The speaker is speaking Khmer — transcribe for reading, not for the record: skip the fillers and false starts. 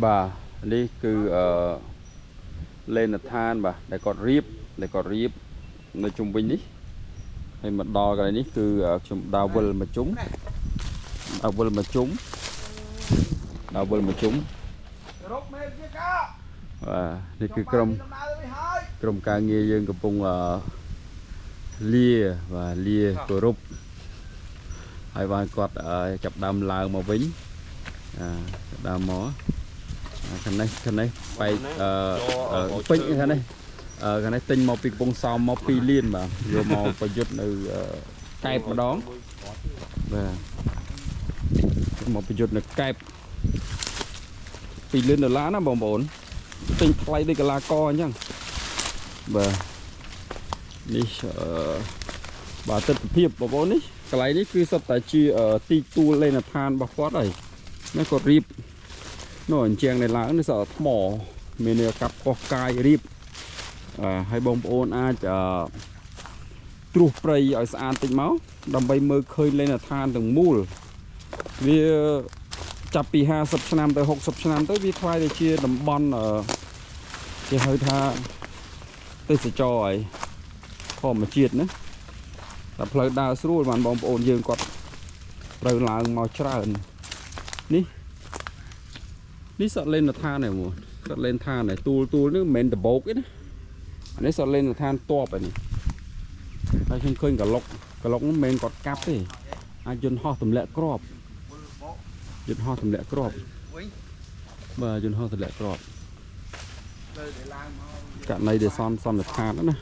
បាទនេះគឺអឺលេនដ្ឋានបាទដែលគាត់រៀបដែលគាត់រៀបនៅជុំវិញនេះហើយមកដល់កន្លែងនេះគឺខ្ញុំដើរវិលមកជុំដើរវិលមកជុំដើរវិលមកជុំ រកមេជាកា បាទនេះគឺក្រុម ដំណើរវិញហើយ ក្រុមការងារយើងកំពុងអឺលាបាទលាគោរពហើយបានគាត់អឺចាប់ដើមឡើងមកវិញអាចាប់ដើមមកអាខាងនេះខាងនេះបែកអឺអឺពេញខាងនេះអឺខាងនេះទិញមកពីកំពង់សោមមក2លានបាទយកមកប្រយុទ្ធនៅអឺកែបម្ដងបាទមកប្រយុទ្ធនៅកែប2លានដុល្លារណាបងប្អូនទិញថ្លៃដូចកីឡាករអញ្ចឹង បាទនេះអឺបាទទស្សនភាពបងប្អូននេះកន្លែងនេះគឺសុទ្ធតែជាអឺទីទួលលេនដ្ឋានរបស់គាត់ហើយណាគាត់រៀបនោះអញ្ចឹងនៅឡើងនេះសុទ្ធតែថ្មមានន័យកាប់កោះកាយរៀបអឺហើយបងប្អូនអាចអឺត្រួសព្រៃឲ្យស្អាតតិចមកដើម្បីមើលឃើញលេនដ្ឋានទាំងមូលវាចាប់ពី50ឆ្នាំទៅ60ឆ្នាំទៅវាក្លាយទៅជាតំបន់អឺគេហៅថា ទេសចរហើយធម្មជាតិណាតែផ្លូវដើរស្រួលបានបងប្អូនយើងគាត់ត្រូវឡើងមកច្រើននេះនេះសត្វលេនដ្ឋានហ្នឹងមកសត្វលេនឋានហ្នឹងទូលទូលនេះមិនមែនដបោកទេណាអានេះសត្វលេនដ្ឋានតបឯនេះហើយខ្ញុំឃើញក្លុកក្លុកហ្នឹងមិនមែនគាត់កាប់ទេអាចយន្តហោះទម្លាក់គ្រាប់យន្តហោះទម្លាក់គ្រាប់ វិញ បាទយន្តហោះទម្លាក់គ្រាប់ ទៅដែលឡើងមក ករណីដែលសន្សន្និដ្ឋានហ្នឹងណា